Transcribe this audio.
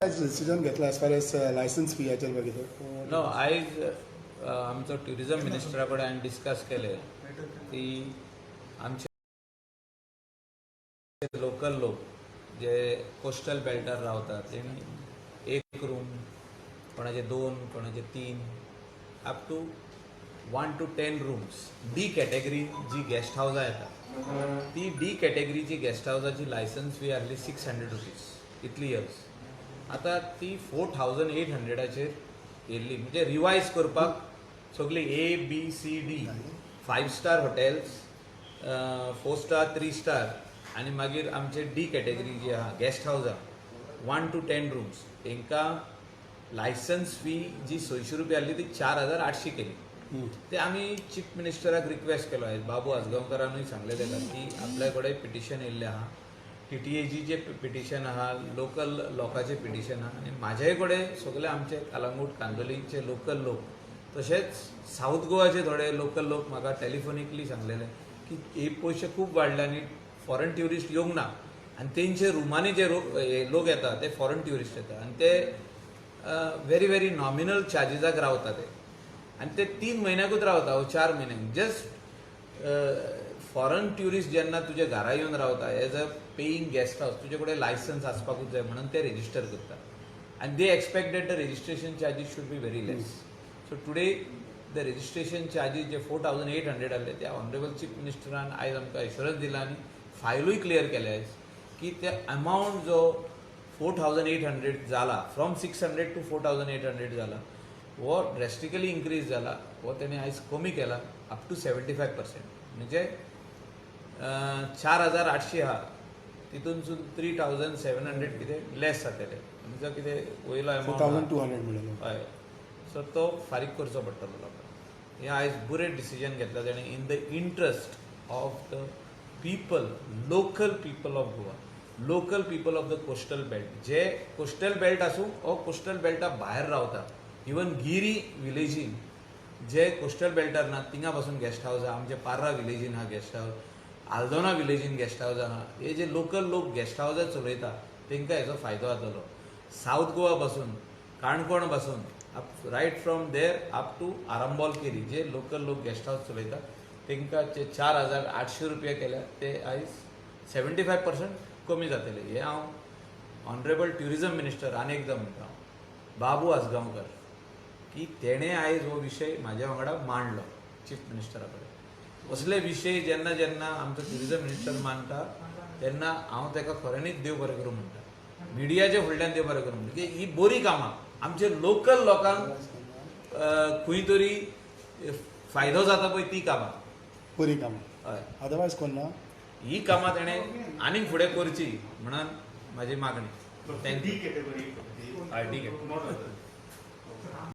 Decision घेतला as far as licence फियाचेर बघितलं? No, आयज आमचो ट्युरिजम मिनिस्टरा कडेन हांवें डिस्कस केलें की आमचे लोकल लोक जे कोस्टल बेल्टार रावतात, तेणी एक रूम, कोणाचे दोन, कोणाचे तीन, up to 1 to 10 rooms, D category G guest हावसां येता, ती डी कॅटेगरीची गेस्ट हावसाची लायसन्स फी आहली ₹600 इतली इयर्स. आतां ती 4800चार येयल्ली, म्हणजे रिवायज करपाक सगळी A B C D, five star hotels, four star, three star आनी मागीर आमचे डी कॅटेगरी जी आहा गेस्ट हावसां, 1 टू 10 रूम्स, हेंकां लायसन्स फी जी ₹600 आहली ती 4800 केली. ते आमी चीफ मिनिस्टराक रिक्वेस्ट केलो आयज. बाबू आजगांवकारानूय सांगलें ताका की आपल्या कडेन पिटिशन येयल्लें आहा, टीटीएजीचें पिटिशन आहा, लोकल लोकांचें पिटिशन आहा आनी म्हाज्याय कडेन सगळे आमचे कलंगूट कांदोलीचे लोकल लोक, तशेंच साऊथ गोवाचे थोडे लोकल लोक म्हाका टेलिफोनिकली सांगलेले की हे पयशे खूब वाडले आनी फॉरन ट्युरिस्ट येवंक ना आनी तेंचे रुमांनी जे हे लोक येता ते फॉरन ट्युरिस्ट येता आनी ते व्हेरी व्हेरी नॉमिनल चार्जीसाक रावता ते आनी ते 3 म्हयन्याकूच रावता वो 4 म्हयन्यांक. जस्ट फॉरन ट्युरिस्ट जेन्ना तुज्या घरा येवन रावता as a paying guest house, तुजे कडेन लायसन्स आसपाकूच जाय म्हणून ते रेजिस्टर करता आनी they expect that the registration charges should be very less. So today the registration charges जे 4800 आहले, ते ऑनरेबल चीफ मिनिस्टरान आयज आमकां एश्योरन्स दिला आनी फायलूय क्लियर केले आयज की ते अमावंट जो 4800 जाला, from 600 to 4800 जाला, हो ड्रेस्टिकली इन्क्रीज जाला, हो तेणे आयज कमी केला अप टू 75%. म्हणजे 4800 आहा, तितूनसून 3700 कितें लेस जातले, म्हणजे कितें वयलो four thousand amount two hundred म्हणलेलो. हय, सो तो फारीक करचो पडटलो लोकांक. हें आयज बरें डिसिजन घेतला तेणें in the interest of the people, local people of Goa, local people of the coastal belt. J coastal belt आसूं वो कोस्टल बेल्टा भायर रावता, इवन गिरी विलेजीन जे कोस्टल बेल्टार ना, थिंगा पासून गेस्ट हावस आहा. आमचे पार्रा विलेजीन आहा guest house, Aldona विलेजीन guest house आहा. हे जे लोकल लोक गेस्ट हावसां चलयता, तांकां हेजो फायदो जातलो. सावथ गोवा पासून, काणकोण पासून, right from there up to Arambol Keri, J local लोक गेस्ट हावस चलयता, तांकां जे ₹4800 केल्या, ते आयज 75% कमी जातले. हे हांव ऑनरेबल ट्युरिझम मिनिस्टर आनी एकदां म्हणटा हांव, बाबू आजगांवकर, की तेणें आयज हो विशय म्हाज्या वांगडा मांडलो चीफ मिनिस्टरा कडेन. असले विशय जेन्ना जेन्ना आमचो ट्युरिझम मिनिस्टर मांडटा, तेन्ना हांव ताका खऱ्यांनीच देव बरें करूं म्हणटा, मिडियाच्या फुडल्यान देव बरें करूं म्हणटा की ही बरी कामां आमचे लोकल लोकांक खंय तरी फायदो जाता पळय, ती कामां. बरी कामां. हय. अदरवायज कोण ना. ही कामां तेणें आनीक फुडें करची म्हणून म्हाजी मागणी. Thank you. D category. हय, D category. Not other.